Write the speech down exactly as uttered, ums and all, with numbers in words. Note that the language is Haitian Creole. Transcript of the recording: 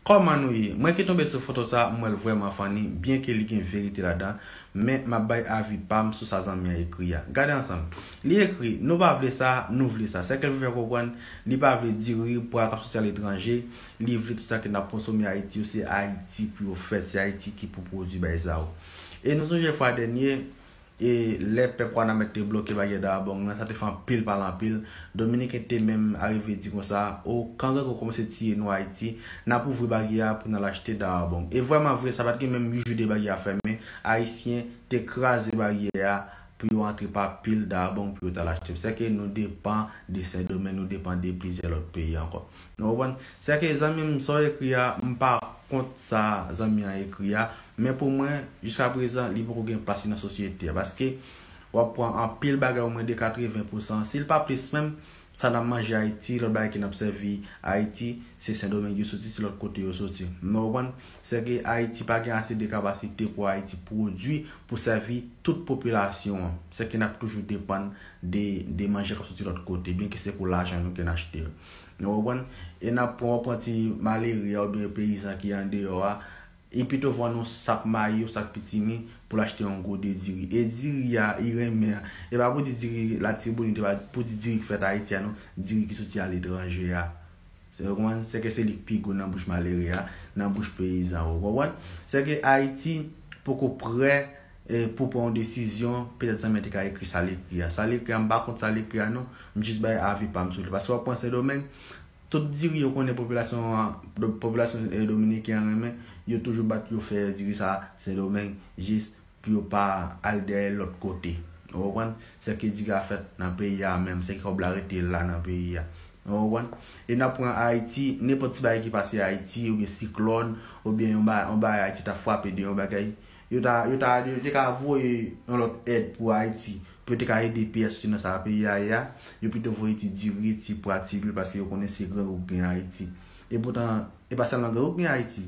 Kòman nou ye? Mwen ki tonbe sou foto sa, m wè l vrèman funny, byenke li gen verite ladan, men m ap bay avi pa m sou sa zanmi an ekri a. Gade ansanm. Li ekri, nou pa vle sa, nou vle sa. Sèke l vle fè konprann, li pa vle diri, pwa k ap soti aletranje, li vle tout sa ke n ap konsome Ayiti yo, se Ayiti pou yo fè, se Ayiti ki pou pwodui bagay sa yo. E nou sonje fwa dènye, e lè pèp Wanament te bloke baryè Dawabong nan, sa te fè anpil pale anpil. Dominiken te menm arive di konsa, o, kangrangou kòmanse tiye nou Ayiti, n ap ouvri baryè a pou n al achte Dawabong. E vrèman vre, sa pa t gen menm uit jou de baryè a fèmen, Ayisyen te kraze baryè a pou yo antre pa pil Dawabong pou yo t al achte. Sèke nou depann de Sendomeng, nou depann de plizyè lòt peyi ankò. Nou konprann? Sèke zanmi m, sa w ekri a, m pa kont sa zanmi an ekri a, men pou mwen, jiska prezan, li poko gen plas li nan sosyete a. Paske w ap pran anpil bagay omwen de katreven pousan, si l pa plis menm, sa n ap manje Ayiti, lòt bagay ki n ap sèvi Ayiti, se Sendomeng yo soti, se lòt kote yo soti. Nou konprann? Sèke Ayiti pa gen ase de kapasite pou Ayiti pwodui pou sèvi tout popilasyon an. Sèke n ap toujou depann de, de manje k ap soti lòt kote, byenke se pou lajan nou ke n achte yo. Nou konprann? E n ap pran, w ap pran ti malere a oubyen peyizan ki andeyò a, li pito vann yon sak mayi, yon sak pitimi pou l achte yon gode diri. E diri a, li renmen an. E pa pou di diri Latibonit, e pa pou di diri ki fèt Ayiti a non, diri ki soti aletranje a. Se, w konprann? Sèke se li k pi gou nan bouch malere a, nan bouch peyizan, w konprann? Sèke Ayiti poko prè, e, pou pran yon desizyon, petèt zanmi an te ka ekri sa l ekri a. Sa l ekri a, m pa kont sa l ekri a non, m jis bay avi pa m sou li. Paske w ap pran Sendomeng, tout diri yo konnen popilasyon an, do-, popilasyon, e, dominiken an renmen, yo toujou bat yo fè diri sa Sendomeng, jis pou yo pa al dèyè lòt kote. Ou konprann? Sèke diri a fèt nan peyi a menm, sèke kòb la rete la nan peyi a. Ou konprann? E n ap pran Ayiti, nenpòt ti bagay ki pase Ayiti, oubyen siklòn, oubyen yon ba-, yon bagay Ayiti ta frape de yon bagay, yo ta, yo ta, yo te ka voye yon lòt èd pou Ayiti, pou yo te ka ede peyi a soti nan sa peyi a ye a, yo pito voye ti diri, ti pwa, ti lwil, paske yo konnen se grangou k gen Ayiti. E poutan, e pa sèlman grangou k gen Ayiti.